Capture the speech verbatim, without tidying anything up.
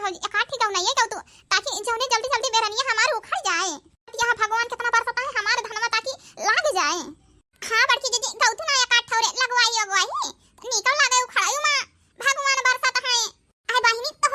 भौजी, एकाठ ही गौनइया गौतू, ताकि जौने जल्दी जल्दी बेरनिया हमार उखड़ जाए। यह भगवान कितना बरसता है हमार धनवा, ताकि लाग जाए। हाँ बड़की दीदी, गौतू ना एकाठ ठौरे लगवाई अगवाई, नीकौ लागे उखड़ायु माँ, भगवान बरसत है। आय बहिनी, तो